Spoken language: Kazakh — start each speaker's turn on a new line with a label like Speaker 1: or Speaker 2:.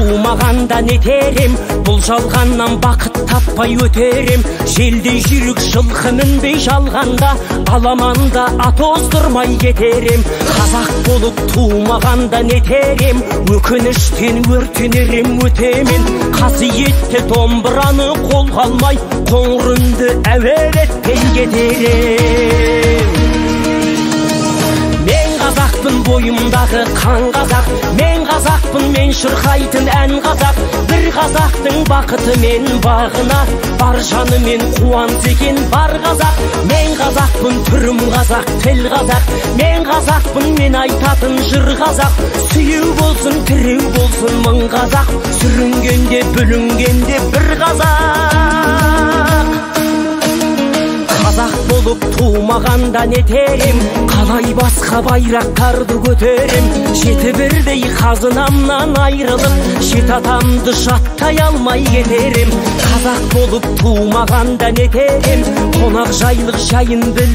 Speaker 1: тумағанда нетер ем, бұл жалғаннан бақыт таппай өтер ем. Желдей жүйрік жылқы мінбей жалғанда, аламанда ат оздырмай кетер ем. Қазақ болып тумағанда нетер ем, өкініштен өртенер ем өтемен. Қасиетті домбыраны қолға алмай, қоңыр үнді әуелетпей кетер ем. Мен қазақпын, бойымдағы қан қазақ, мен қазақпын, мен шырқайтын ән қазақ. Бір қазақтың бақыты мен бағына, бар жанымен қуанса екен бар қазақ. Мен қазақпын, түрім қазақ, тіл қазақ, мен қазақпын, мен айтатын жыр қазақ. Сүйеу болсын, тіреу болсын мың қазақ, сүрінгенде, бүлінгенде бір қазақ. Қазақ болып тумағанда нетер ем, қалай басқа байрақтарды көтерем. Жеті бірдей қазынамнан айрылып, жеті атамды жаттай алмай кетер ем. Қазақ болып тумағанда нетер ем, қонақ жайлық жайын біл